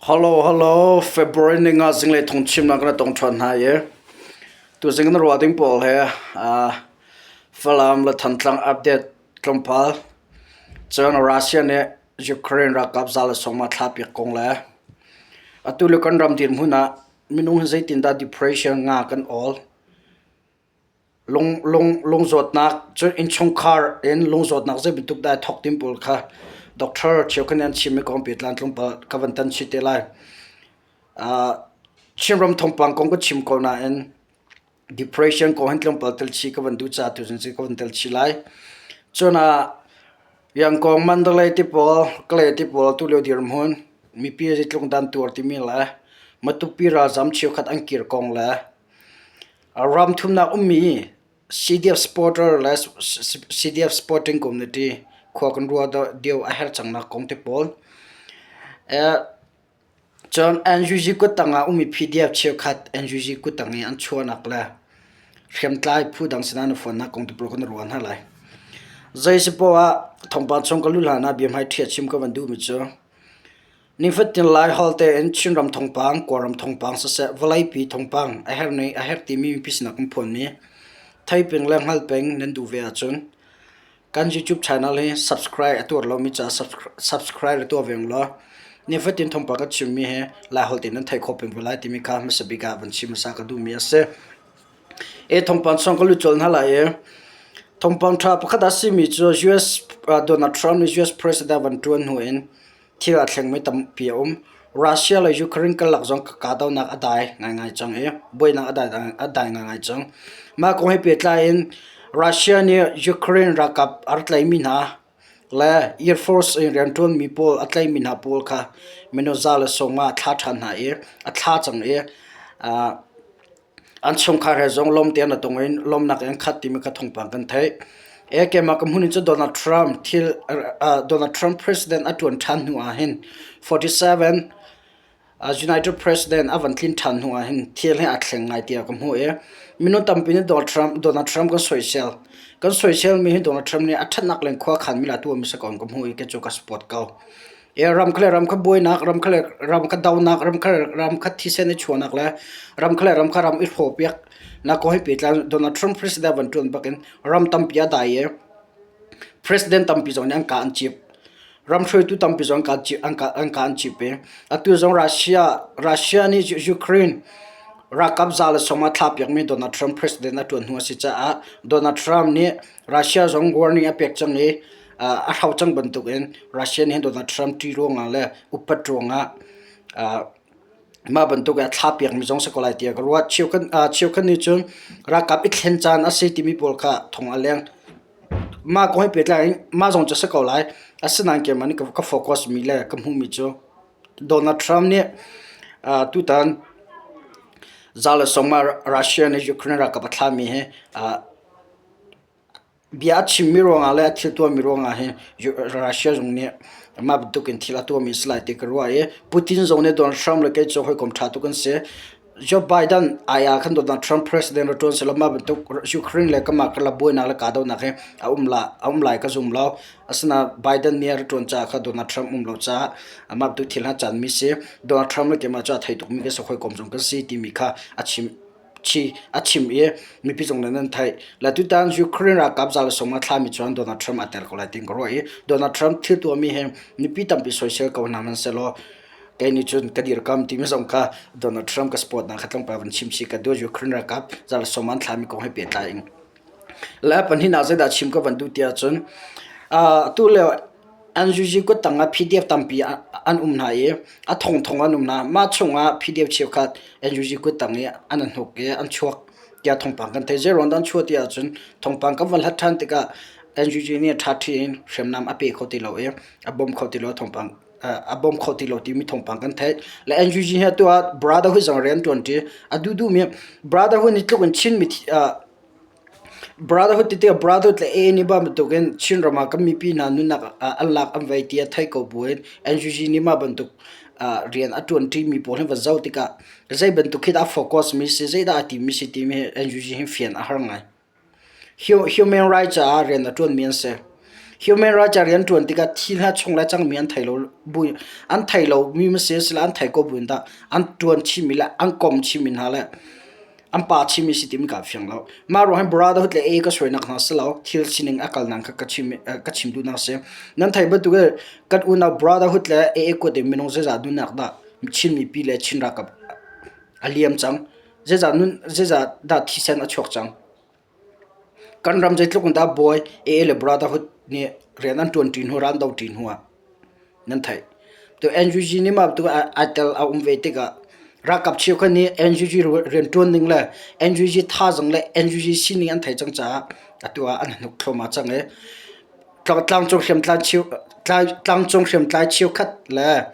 Hello, hello. February ninga zinglei thawngchimnak kan tong ṭhan hna i tuzing na ruah ding pawl he Falam le Thantlang update tlawmpal cun Russia nih Ukraine ralkap za le sawmnga thlapiak kong le atu le kan ram dirhmun ah minung hi zeitindah depression nga kan awl. Lungzawtnak cun innchungkhar in lungzawtnak zei bantuk dah thawk tim pawl kha doctor cheukhat nih an chimmi kong pehtlai tlawmpal ka van tan chih te lai. Chinram thawngpang kong ka chim ko nain depression kong hin tlawmpal tel chih ka van duh caah tuzing cu ka van tel chih lai. Cun Yangkong Mandalay ti pawl, Kalay ti pawl tulio dirhmun mipi zeitluk dan tuar timi le Matupi ralzam cheukhat an kir kong le Ram thumnak ummi CDF supporter le CDF supporting community khua kan ruah deuh a herh cangnak kong te pawl. Cun NUG kuttang ah ummi PDF cheukhat NUG kuttang i an chuahnak le hriamtlai phu dang sinah na fuannak kong te pawl kan ruah hna lai. Zei si poah ah thawngpang chung ka lu hlan ah biahmai ṭhiat chim ka van duhmi cu Nifatin Laiholh tein Chinram thawngpang, Kawlram thawngpang siseh vawleipi thawngpang a herh timi mipi sinah kan phuanmi theiping le hngalping nan duh ve ahcun kan YouTube channel hi subscribe a tuar lomi caah subscribe tuah ve law nifatin thawngpang kan chimmi hi Laiholh tein nan theih khawh peng ve lai timi kha hmasa bik ah van chim hmasa ka duhmi a si. E thawngpang chung ka lut colh hna lai i thawngpang ṭha pakhat a simi cu US Donald Trump nih US President van ṭuan hnu in Thil aa thlengmi tampi a um. Russia le Ukraine karlak zong kahdohnak a dai ngaingai cang i buainak a dai ngaingai cang. Mah kong he pehtlai in Russia nih Ukraine ralkap a rak tlaihmi hna le Air Force in rianṭuanmi pawl a tlaihmi hna pawl kha minung 150 a thlah ṭhan hna i a thlah cang i An chungkhar he zong lawm tein a tung in lawmnak in an khat timi kha thawngpang kan theih. E keimah ka hmun in cu Donald Trump thil Donald Trump president a ṭuan ṭhan hnu ah hin 47 United President a van tlin ṭhan hnu ah hin thil hi aa thleng ngai tiah ka hmuh i minung tampi nih Donald Trump Donald Trump kan soisel. Kan soisel mi hi Donald Trump nih a ṭhatnak len khua khan mi la tuah mi si ko ka hmuh i kei cu ka support ko. Ram kha le ram kha buainak, ram kha le ram kha donak, ram kha le ram kha thisen i chuahnak le ram kha le ram kha ram i hrawhpiak nak kong he pehtlai Donald Trump president van ṭuan bakin ram tampi a dai i president tampi zong nih an ka an cip. Ram hruaitu tampi zong an ka an cip i atu zong Russia Russia nih Ukraine ralkap za le sawm a thlahpiakmi Donald Trump president a ṭuan hnu a si caah Donald Trump nih Russia zong warning a pek cang i a hro cang bantukin Russia nih Donald Trump ṭih ruangah le upat ruangah mah bantuk a thla piakmi zong si ko lai tiah ka ruah. Cheukhat nih cun ralkap i thlen caan a si timi pawl kha thong a leng. Mah kong he pehtlai in mah zong cu a si ko lai. Asinain keimah nih ka focus mi le ka hmuhmi cu Donald Trump nih tutan za le sawm ah Russia nih Ukraine ralkap a thlahmi hi Bia a chimmi ruangah le a thil tuahmi ruangah hin Russia zong nih mah bantuk in thil a tuahmi a si lai ti ka ruah i Putin zong nih Donald Trump le kei cu hawikom ṭha tuk an si. Joe Biden ai ah khan Donald Trump president ra ṭuan sehlaw mah bantuk Ukraine le kamah karlak buainak le kahdohnak hi a um la a um lai ka zum lo. Asinain Biden nih a ra ṭuan caah kha Donald Trump um lo caah mah bantuk thil hna canmi si. Donald Trump le keimah cu a thei tukmi kan si, hawikom zong kan si timi kha a chim. a chim i mipi zong nih nan theih. Le tutan Ukraine ralkap za le sawm a thlami cun Donald Trump aa tel ko lai tiin ka ruah i Donald Trump thil tuahmi hi mipi tampi soisel ko hna hmanhsehlaw kei nih cun ka dirkam timi zong kha Donald Trump ka support nak kha tlawmpal van chim chih ka duh. Ukraine ralkap za le sawm an thlami kong he pehtlai in. Le pahnihnak zeidah chim ka van duh ti ahcun atu lio NUG kuttang ah PDF tampi an um hna i a thongthong an um hna. Mah chungah PDF cheukhat NUG kuttang i an hnuk i an chuak tiah thawngpang kan theih. Zeiruang dah an chuah ti ahcun thawngpang kan van hlat ṭhan tikah NUG nih ṭhaṭhi in hriamnam a pe kho ti lo i a bawm kho ti lo thawngpang a bawm kho ti lo timi thawngpang kan theih. Le NUG hi atu ah Brotherhood zong rian ṭuanṭi. A duhduhmi Brotherhood nih tluk in Chin mi Brotherhood ti tikah Brotherhood le AA nih bantukin Chinram ah kan mipi hna nunnak an lak an vei ti a theih ko buin NUG nih mah bantuk rian a ṭuanṭimi pawl hi va zoh tikah zei bantuk khi dah a focus mi si, zeidah a timi si timi hi NUG hi fian a har ngai. Human rights caah rian a ṭuanmi an si. Human rights rian ṭuan tikah thi hna chung le cangmi an thei lo bu an thei lomi ma si sila an thei ko buin dah an ṭuan chihmi le an kom chihmi hna le an pa chimmi si timi kaa fiang lo. Mah ruang hin brotherhood le A ka suainak hna si lo. Thil sining a kalnak kha ka chim ka chim duhnak si. Nan thei bantuk in kan unau brotherhood le AA kut in minung zeizah nunnak dah Chin mipi le Chin ralkap a liam cang. Zeizah nun zeizah dah thisen a chuak cang. Kan ram zeitluk in dah bawi AA le brotherhood nih rian an ṭuanṭi hnu ral an doṭi hnu ah nan theih. Tu NUG nih mah tu ai tel a um ve tikah ralkap cheukhat nih NUG rianṭuan ning le NUG thazaang le NUG sining an theih cang caah atu ah an hnuk thluahmah cang i tlangcung hriamtlai cheu tlangcung hriamtlai cheukhat le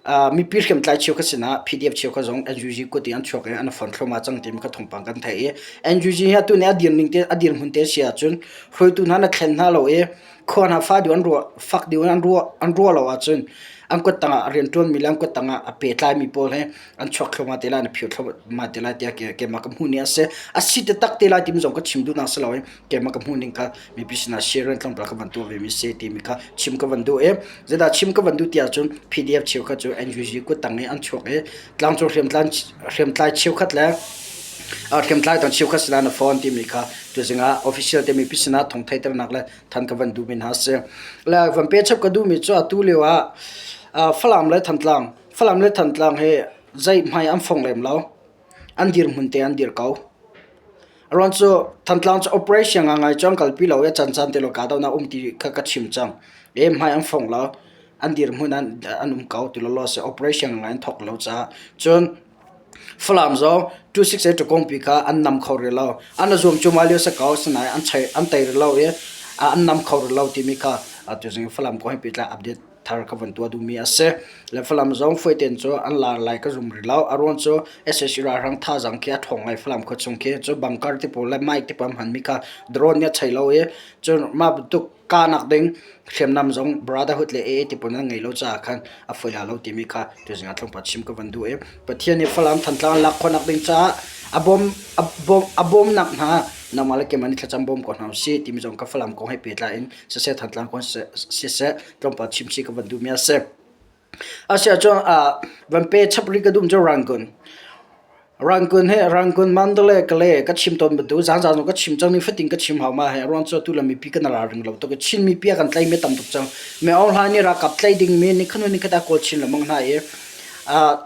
Mipi hriamtlai cheukhat sinah PDF cheukhat zong NUG kut in an chuak i an fon thluahmah cang timi kha thawngpang kan theih i NUG hi atu nih a dir ning te a dirhmun te si ahcun hruaitu hna na thlen hna lo i khua hna fa deuh an ruah fak deuh in an ruah an ruah lo ahcun an kut tangah rianṭuanmi le an kut tangah a pehtlaimi pawl hi an chuak thluahmah te lai an phir thluahmah te lai tiah keimah ka hmuh ni a si. A si taktak te lai timi zong ka chim duhnak si lo i keimah ka hmuh ning kha mipi sinah share in tlawmpal ka van tuah vemi si timi kha chim ka van duh i zeidah chim ka van duh ti ahcun PDF cheukhat cu NUG kuttang i an chuak i tlangcung hriamtlai hriamtlai cheukhat le hriamtlai dang cheukhat sinah na phone timi kha tuzing ah official te mipi sinah thong theihternak le than ka van duhmi hna si. Le van pe chap ka duhmi cu atu lio ah Falam le Thantlang Falam le Thantlang hi zei hmai an fong lem lo. An dirhmun te an dir ko. Aruang cu Thantlang cu operation ngangai cu an kalpi lo i a cancan te lo kahdohnak um ti kha ka chim cang. E hmai an fong lo. An dirhmun an, an um ko ti lawlaw si operation ngangai an thawk lo caah. Cun Falam zong 268 ṭakawngpi kha an nam kho rih lo. An a zuam cuahmah lio si ko, asinain an chei, an tei rih lo i an nam kho rih lo timi kha tuzing Falam kong he pehtlai update thar ka van tuah duhmi a si. Le Falam zong fuaiten cu an lar lai ka zum rih lo. A ruang cu SAC ralhrang thazaang khi a ṭhawng ngai Falam khua chung khi cu bunker ti pawl le mic ti pawl an hmanmi kha drone nih a chei lo i cun mah bantuk kahnak ding hriamnam zong Brotherhood le AA ti pawl an ngei lo caah khan a fawi la lo timi kha tuzing ah tlawmpal chim ka van duh i Pathian nih Falam Thantlang lak khawhnak ding caah a bawm a bawm a bawmnak hna nangmah le keimah nih thlacam bawm ko hna usih timi zong ka Falam kong he pehtlai in siseh Thantlang kong siseh tlawmpal chim chih ka van duhmi a si. Asiahcun van pe chap rih ka duh cu Rangoon. Rangoon he Rangoon Mandalay Kalay ka chim tawn bantuk zaanzaan zong ka chim cang ni fatin ka chim hau ma he ruang cu atu le mipi kan ral ring lo tuk Chin mipi a kan tlaimi tam tuk cang. Me Aung Hlaing nih ralkap tlaih dingmi ni khanu ni khat a kawl chin lengmang hna i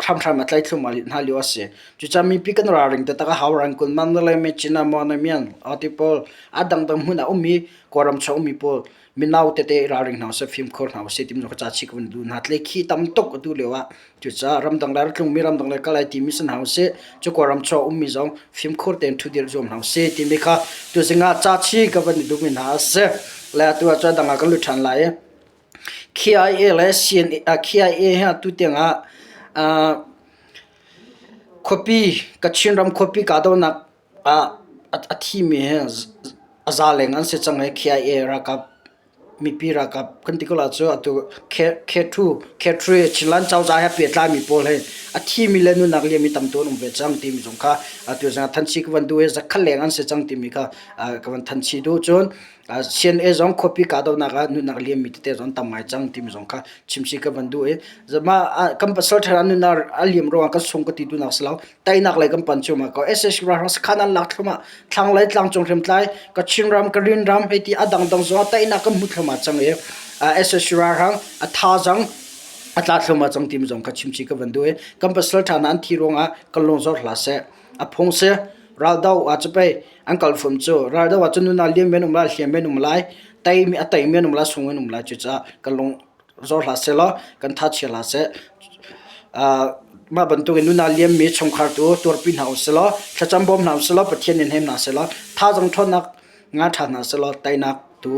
hramhram a tlaih thluahmah hna lio a si. Cucaah mipi kan ralring taktak a hau Rangoon Mandalay Myitkyina Mawlamyine ti pawl a dangdang hmun a ummi Kawlram chung ummi pawl mino tete ralring hna usih fimkhur hna usih timi ca chih ka van duh hna tle khi tam tuk atu lio ah cucaah ramdang le tlungmi ramdang le kal ai timi si hna usih cu kawlram chuah ummi zong fimkhur tein ṭhudir zuam hna usih timi kha tuzing ah ca chih ka van i duhmi hna a si le atu ah cun dang ah kan lut ṭhan lai i KIA le CNA KIA hi atu tiang ah khuapi Kachin ram khuapi kahdohnak ah a thimi hi a za leng an si cang i KIA ralkap mipi ralkap kan ti ko lai cu atu K2 K3 Chinland cozah he pehtlaimi pawl hi a thimi le nunnak liam i tam tu an um ve cang timi zong kha atu zong ah thanchi ka van duh i zakhat leng an si cang timi kha ka van thanchi duh. Cun CNA zong khuapi kahdohnak ah nunnak liammi tete zong tam ngai cang timi zong kha chimsi ka van duh i mah kan pasal ṭha nunnak a liam ruangah kan sung ka ti duhnak si lo teinak lei kan pan cuahmah ko SSC ralhrang sakhan an lak thluahmah thlanglei tlangcung hriamtlai Kachin ram Karin ram hei ti a dangdang zong ah teinak kan hmu thluahmah cang i SSC ralhrang a thazaang a tla thluahmah cang timi zong kha chimsi ka van duh i kan pasal ṭha hna an thi ruangah kan lung zor hlah seh a phung si raldo ah cu pei an kal fum cu raldo ah cun nuna liam men um lai hliam men um lai tei a tei men um lai sung men um lai cucaah kan lung zor hlah seh law kan tha chia hlah seh mah bantuk in nuna liammi chungkhar tu tuarpi hna usih law thlacam bawm hna usih law Pathian in hnem hna seh law thazaang ṭhawnnak nga ṭha hna seh law teinak tu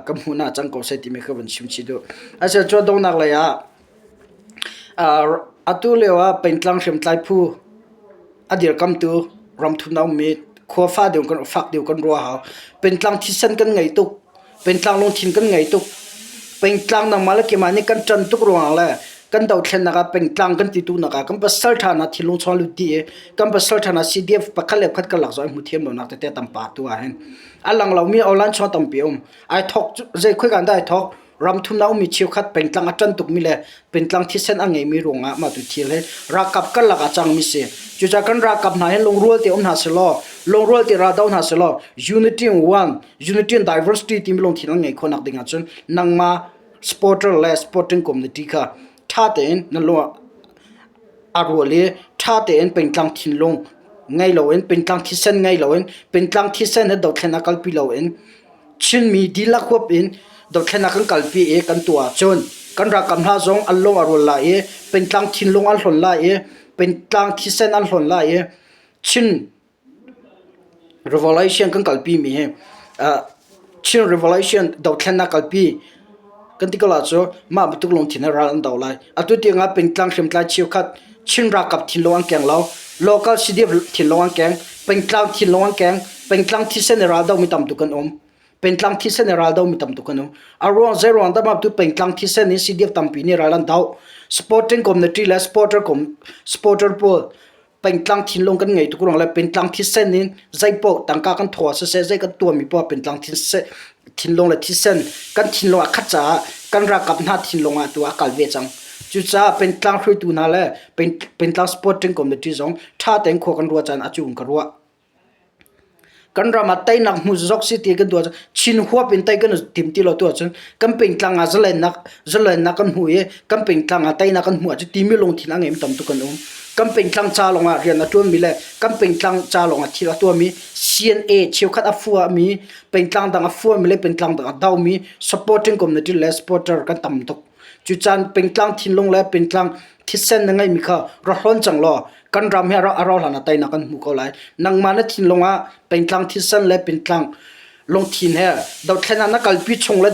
kan hmuh hna cang ko seh timi ka van chim chih duh. Asiah cu donghnak lei ah atu lio ah pengtlang hriamtlai phu a dirkamtu ramthum a ummi khua fa deuh kan fak deuh kan ruah hau. Pengtlang thisen kan ngei tuk. Pengtlang lungthin kan ngei tuk. Pengtlang nangmah le keimah nih kan ṭan tuk ruangah le. Kan dothlennak ah pengtlang kan ti tuknak ah kan pasal ṭha hna thinlung chung ah lut dih i kan pasal ṭha hna CDF pakhat le pakhat karlak zong i hmu thiam lonak tete a tam pah tu ah hin a lang lomi online chung ah tampi a um. Ai thawk cu zei khoika in dah ai thawk? Ram thumnak ummi cheukhat pengtlang a ṭan tukmi le pengtlang thisen a ngeimi ruangah mah tu thil hi ralkap karlak ah cangmi si. Cucaah kan ralkap hna hi lungrual te um hna selaw, lungrual te raldo hna selaw, unity in one, unity in diversity timi lungthin an ngeih khawhnak ding ahcun nangmah supporter le supporting community kha ṭha tein na lung a rual i ṭha tein pengtlang thinlung ngei loin pengtlang thisen ngei loin pengtlang thisen he dothlen a kalpi loin Chinmi dihlak huap in dothlennak kan kalpi i kan tuah ahcun kan ralkap hna zong an lung a rual lai i pengtlang thinlung an hlawn lai i pengtlang thisen an hlawn lai i Chin Revolution kan kalpi mi hi Chin Revolution dothlennak kalpi kan ti ko la cu mah bantuk lungthin he ral an do lai. Atu tiang ah pengtlang hriamtlai cheukhat Chin ralkap thinlung an keng lo. Local CDF thinlung an keng. Pengtlang thinlung an keng. Pengtlang thisen i ral domi tam tuk an um. Pengtlang thisen i ral domi tam tuk an um. A ruang zei ruang dah mah tu pengtlang thisen in CDF tampi nih ral an do. Supporting community le supporter com supporter pawl pengtlang thinlung kan ngei tuk ruang le pengtlang thisen in zeipaoh tangka kan thaw ah siseh zei kan tuahmi poah pengtlang thinlung le thisen kan thinlung a khat caah kan ralkap hna thinlung ah tu a kal ve cang. Cucaah pengtlang hruaitu hna le pengtlang supporting committee zong ṭha tein khua kan ruah caan a cu in ka ruah. Kan ram ah teinak hmu zok si ti kan tuah Chin huap in tei kan tim ti lo tu ahcun kan pengtlang ah zalennak zalennak kan hmu i kan pengtlang ah teinak kan hmuh ahcun timi lungthin a ngeimi tam tuk kan um. Kan pengtlang ca lawng ah rian a ṭuanmi le kan pengtlang ca lawng ah thil a tuahmi CNA cheukhat a fuahmi pengtlang dang a fuahmi le pengtlang dang a domi supporting community le supporter kan tam tuk. Cucaan pengtlang thinlung le pengtlang thisen na ngeihmi kha ra hlawn cang law kan ram hi a rauh hlan ah teinak kan hmu ko lai. Nangmah na thinlung ah pengtlang thisen le pengtlang lungthin he dothlen ah na kalpi chung le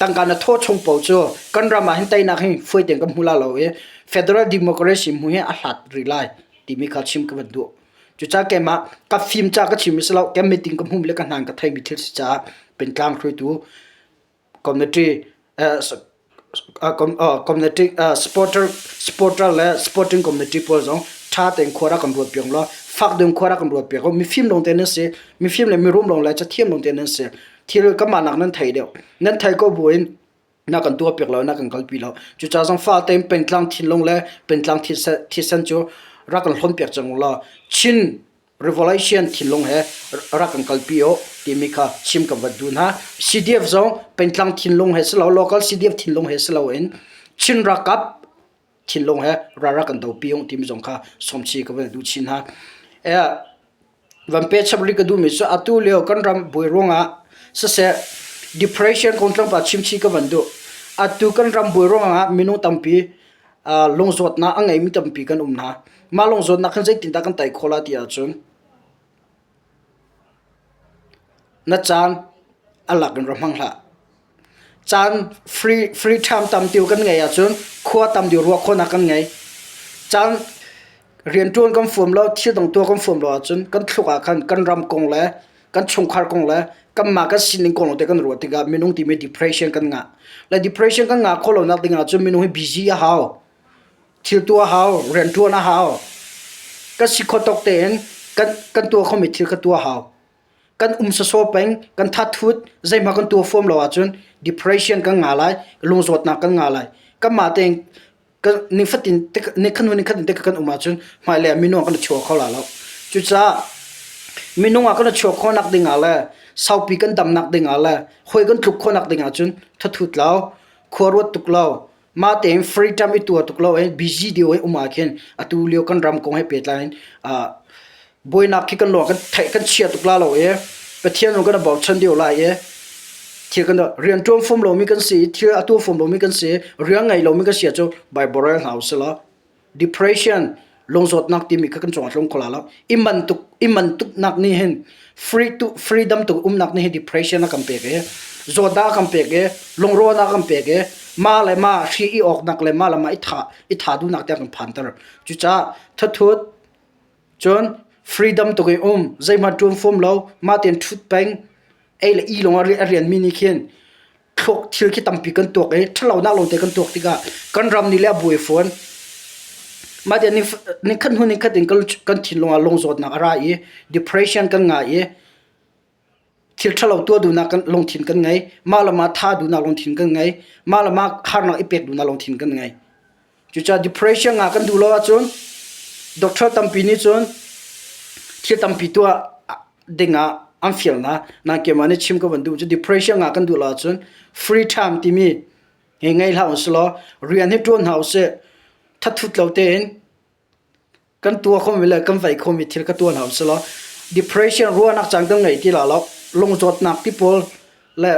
tangka na thawh chung paoh cu kan ram ah hin teinak hi fawi tein kan hmu la lo i federal democracy hmu hi a hlat rih lai timi kha chim ka van duh. Cucaah keimah ka fim ca ka chim mi si lo, ka meeting ka hmuh le ka hnan ka theimi thil si caah pengtlang hruaitu committee committee supporter supporter le supporting committee pawl zong ṭha tein khua rak kan ruat piak law fak deuh in khua rak kan ruat piak mifim lawng te nan si mifim le mirum lawng le cathiam lawng te nan si thil kanmah nak nan thei deuh nan thei ko buin na kan tuah piak lo na kan kalpi lo cucaah zong fa tein pengtlang thinlung le pengtlang thisen cu rak kan hlon piak cang law Chin Revolution thinlung he rak kan kalpi u timi kha chim kan van duh hna. CDF zong pengtlang thinlung he silo local CDF thinlung he siloin Chin ralkap thinlung he ral rak kan dopi u timi zong kha sawmchi ka van duh chin hna. Van pe chap rih ka duhmi cu atu lio kan ram buai ruangah siseh depression kong tlawmpal chimchih ka van duh. Atu kan ram buai ruangah minung tampi lungzawtnak a ngeimi tampi kan um hna. Mah lungzawtnak hin zeitindah kan tei khawh lai ti ahcun na caan a lak in ra hmang hlah. Caan free, free time tam deuh kan ngeih ahcun khua tam deuh ruah khawhnak kan ngei. Caan rianṭuan kan fuam lo, thil dang tuah kan fuam lo ahcun kan thluk ah khan kan ram kong le kan chungkhar kong le kanmah kan sining kong te kan ruah tikah minung timi depression kan ngah. Le depression kan ngah khawh lonak ding ahcun minung hi busy a hau. Thil tuah a hau, rianṭuan a hau. Kan si khawh tawk tein kan, kan tuah khomi thil kha tuah a hau. Kan um sawsawh peng, kan thathut, zeihmah kan tuah fuam lo ahcun depression kan ngah lai, lungzawtnak kan ngah lai. Kanmah tein nifatin nikhat hnu nikhat in kan um ahcun hmailei ah minung ah kan i chuah kho lai lo. Cucaah minung ah kan i chuah khawhnak ding ah le saupi kan damnak ding ah le hawi kan tluk khawhnak ding ahcun thathut lo, khua ruat tuk lo, mah tein free time i tuah tuk lo i busy deuh i um ah khin atu lio kan ram kong he pehtlai in buainak khi kan lawng kan theih kan chia tuk la lo i Pathian zong kan i bochan deuh lai i thil kan rianṭuan fom lomi kan si i thil a tuah fom lomi kan si rian ngei lomi kan si ahcun Bible rel hna usih law depression lungzawtnak timi kha kan cung ah tlung kho la lo i man tuk i man tuknak nih hin free tu freedom tuk umnak nih hin depression a kan pek i zawtnak a kan pek i lungrawhnak a kan pek i mah le mah hri i awknak le mah le mah i tha i tha duhnak tiang kan phanter cucaah thathut Cun freedom tuk i um, zeihmanh ṭuan fom lo, mah tein ṭhut peng, ei le i lawng a rianmi nih khin. Thluak thil khi tampi kan tuak i ṭhalonak lawngte kan tuak tikah kan ram nih le a buai fawn. Mah tiah nikhat hnu nikhat in kan thinlung ah lungzawtnak a ra i depression kan ngah i thil ṭhalo tuah duhnak kan lungthin kan ngei. Mah le mah tha duhnak lungthin kan ngei. Mah le mah harnak i pek duhnak lungthin kan ngei. Cucaah depression ah kan duh lo ahcun doctor tampi nih cun thil tampi tuah ding ah an fial hna. Nain keimah nih chim ka van duh cu depression ah kan duh lo ahcun free time timi hi ngei hlah usih law rian hi ṭuan hna usih. Thathut lo tein kan tuah khomi le kan vei khomi thil kha tuah hna usih law depression ruahnak caan kan ngei ti la lo lungzawtnak ti pawl le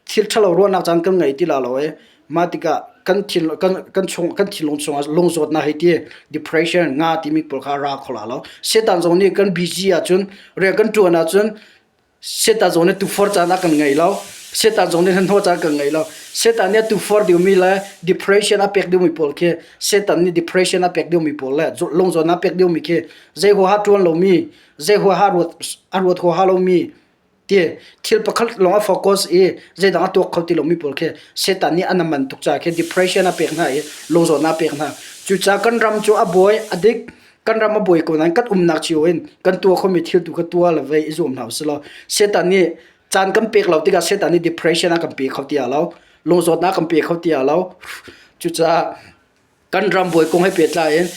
thil ṭhalo ruahnak caan kan ngei ti la lo i mah tikah kan thin kan kan chung kan thinlung chungah lungzawtnak hei ti depression nga timi pawl kha a ra kho la lo. Satan zong nih kan busy ahcun rian kan ṭuan ahcun Satan zong nih tufor caan a kan ngei lo. Satan zong nih hnahnawh caan kan ngei lo. Satan nih a tufor dingmi le depression a pek dingmi pawl khi Satan nih depression a pek dingmi pawl le lungzawn a pek dingmi khi zei huaha ṭuan lomi, zei huaha ruat a ruat huaha lomi ti thil pakhat lawng a focus i zeidang a tuak kho ti lomi pawl khi Satan nih a naman tuk caah khi depression a pek hna i lungzawtnak a pek hna. Cucaah kan ram cu a buai, a dik. Kan ram a buai ko nain kan umnak cio in kan tuah khomi thil tu kha tuah le vei i zuam hna usih law Satan nih caan kan pek lo tikah Satan nih depression a kan pe kho ti lo, lungzawtnak a kan pe kho ti lo. Cucaah kan ram buai kong he pehtlai in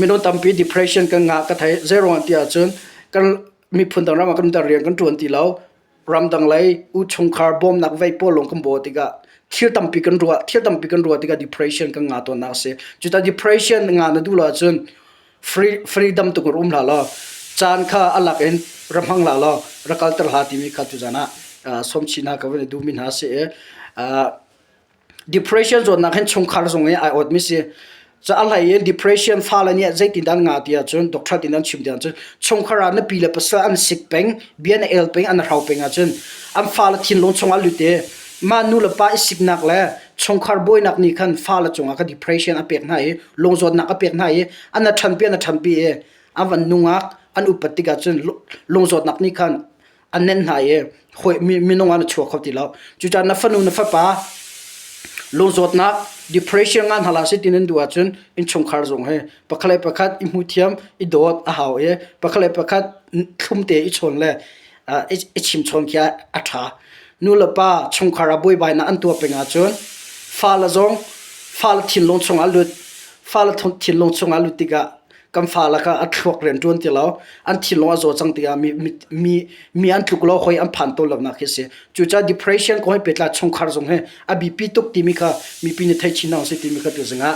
minung tampi depression kan ngah ka thei. Zeiruang ti ahcun kan miphun dang ram ah kan rian kan ṭuan ti lo. Ramdang lei u chungkhar bawmnak vei pawl lawng kan baw tikah thil tampi kan ruah thil tampi kan ruah tikah depression kan ngah tawnnak a si. Cuta depression ngah na duh lo ahcun free freedom tuk in um hlah law caan kha a lak in ra hmang hlah law ra kalter hlah timi kha tuzan ah sawmchin hna ka van i duhmi hna a si i Depression zawtnak hin chungkhar zong i ai awtmi si. Ca a hlei in depression fale nih zeitindah an ngah ti ahcun doctor tin an chim ti ahcun chungkhar ah nupi le pasal an sik peng, bia na el peng, an hrau peng ahcun an fale thinlung chungah lut i mah nu le pa i siknak le chungkhar buainak nih khan fale cungah kha depression a pek hna i lungzawtnak a pek hna i an a ṭhanpi an a ṭhanpi i an van nungak an upat tikah cun lungzawtnak nih khan an nenh hna i hawi minung ah na chuak kho ti lo. Cucaah na fanu na fapa lungzawtnak depression nga hna la si ti nan duh ahcun innchungkhar zong hi pakhat le pakhat i hmu thiam i dawt a hau i pakhat le pakhat thlum te i chawn le i chim chawn khi a ṭha. Nu le pa chungkhar ah buaibainak an tuah peng ahcun fale zong fale thinlung chungah lut fale thinlung chungah lut tikah Kan fale kha a thluak rian ṭuan ti lo, an thinlung a zaw cang tikah mi, mi, mi an tluk lo, hoi an phan tawn lonak khi a si. Cucaah depression kong he pehtlai chungkhar zong hi a biapi tuk timi kha mipi nih thei chin hna usih timi kha tuzing ah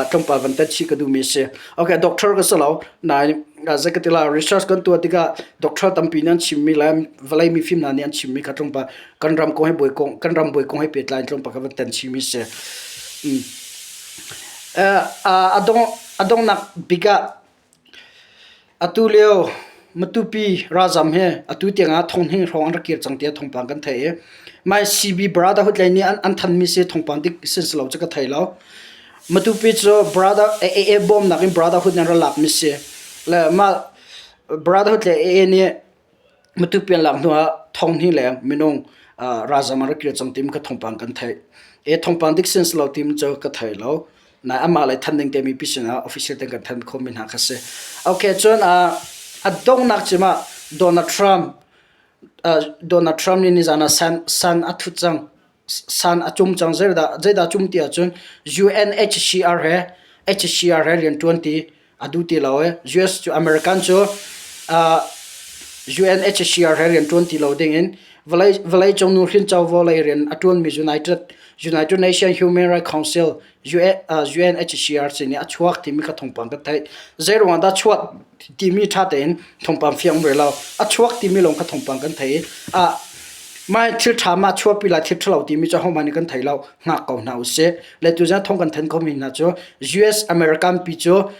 tlawmpal van tet chih ka duhmi a si. Okay, doctor ka si lo, nain zei ka ti lai, research kan tuah tikah doctor tampi nih an chimmi le vawlei mifim hna nih an chimmi kha tlawmpal kan ram kong he buai kong kan ram buai kong he pehtlai in tlawmpal ka van ten chihmi a si. A dong A donghnak bik ah atu lio Matupi ralzam hi atu tiangah thonghning hrawng an rak kir cang tiah thawngpang kan theih i mah CB Brotherhood lei nih an thanmi si thawngpang dik sin si lo cu ka thei lo. Matupi cu brother AA bawmnak in Brotherhood nih an rak lakmi si. Le mah Brotherhood le AA nih Matupi an lak hnuah thonghnih leng minung ralzam an rak kir cang timi kha thawngpang kan theih. E thawngpang dik sin si lo timi cu ka thei lo. Na amah le than ding te mipi sinah official ten kan than khomi hna kha si. Okay, cun a donghnak cim ah Donald Trump Donald Trump nih nizan ah san san a thut cang san a cum cang zeidah zeidah cum ti ahcun UNHCR he HCR he rian ṭuan ti a duh ti lo i US cu American cu UNHCR he rian ṭuan ti lo dingin vawlei vawleicung nuhrin covo lei rian a ṭuanmi United United Nations Human Rights Council UNHCR sin i a chuak timi kha thawngpang ka theih. Zeiruang dah chuak timi ṭha tein thawngpang fiang um rih lo. A chuak timi lawng kha thawngpang kan thei i mah thil ṭha mah chuahpi lai thil ṭhalo timi cu ahohmanh nih kan thei lo. Hngak ko hna usih. Le tuzan thawng kan thanh khomi hna cu US American pi cu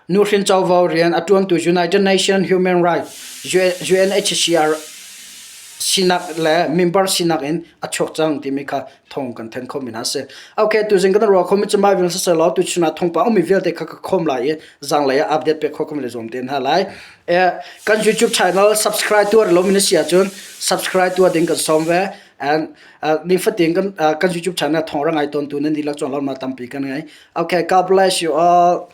Nuhrin covo rian a ṭuantu United Nations Human Rights UNHCR sinak le member sinak in a chuak cang timi kha thawng kan thanh khomi hna a si. Okay, tuzing kan ruah khomi cu mah vial siseh law tuchun ah thawngpang ummi vialte kha ka khawm lai i zanglei ah update pek khawh kan le zuam te hna lai. Kan YouTube channel subscribe tuah lo mi na si ahcun subscribe tuah ding kan sawm ve. And nifatin kan kan YouTube channel thawng ra ngai tawn tu nan dihlak cung lawmnak tampi kan ngei. Okay, God bless you all.